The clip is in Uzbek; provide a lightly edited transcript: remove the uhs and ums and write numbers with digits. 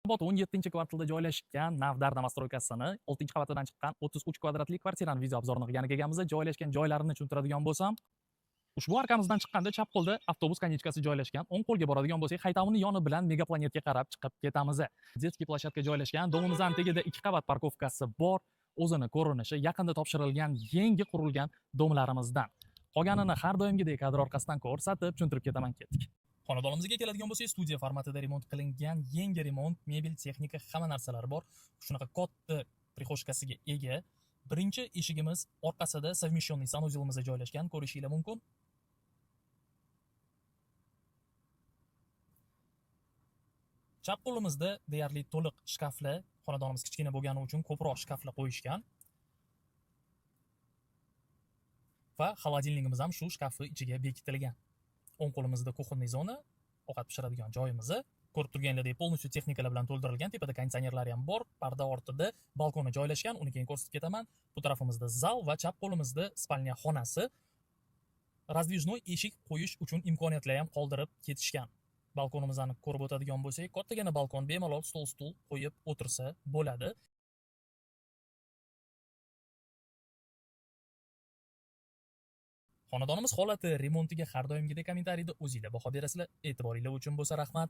Obod 17-kvartalda joylashgan Navdar новостройка sini 6-qavatidan chiqqan 33 kvadratli kvartirani video обзор ini qilgani kelganmiz. Joylashgan joylarini tushuntiradigan bo'lsam, ushbu arkamizdan chiqqanda chap qo'lda avtobus конечка si joylashgan, o'ng qo'lga boradigan bo'lsak, Haytovni yoni bilan Megaplanetga qarab chiqib ketamiz. Детский площадка joylashgan, domimizning tagida 2 qavat парковка si bor. O'zini ko'rinishi yaqinda topshirilgan yangi qurilgan domlarimizdan. Qolganini har doimgidek kadr orqasidan ko'rsatib, tushuntirib ketaman, ketdik. Xonadonimizga keladigan bo'lsak, studiya formatida remont qilingan, yangi remont, mebel, texnika, hamma narsalar bor. Shunaqa katta прихожка siga ega. Birinchi eshigimiz orqasida совмещенный санузел imiz joylashgan, ko'rishinglar mumkin. Chap qo'limizda deyarli to'liq shkaflar, xonadonimiz kichkina bo'lgani uchun ko'proq shkaflar qo'yishgan. Va холодильник imiz ham shu shkafni ichiga bekitilgan. O'ng qo'limizda кухонный zona, ovqat pishiradigan joyimiz. Ko'rib turganlaridek полностью texnikalar bilan to'ldirilgan, tepada konditsionerlari ham bor, parda ortida balkoni joylashgan, uni keyin ko'rsatib ketaman. Bu tarafimizda zal va chap qo'limizda спальня xonasi. Раздвижной eshik qo'yish uchun imkoniyatlar ham qoldirib ketishgan. Balkonimizni ko'rib o'tadigan bo'lsak, kattagina balkon, bemalol stol stul qo'yib o'tirsa bo'ladi. Xonadonimiz holati, remontiga har doimgidek kommentariyda o'zinglar baho berasizlar. E'tiboringlar uchun bo'lsa rahmat.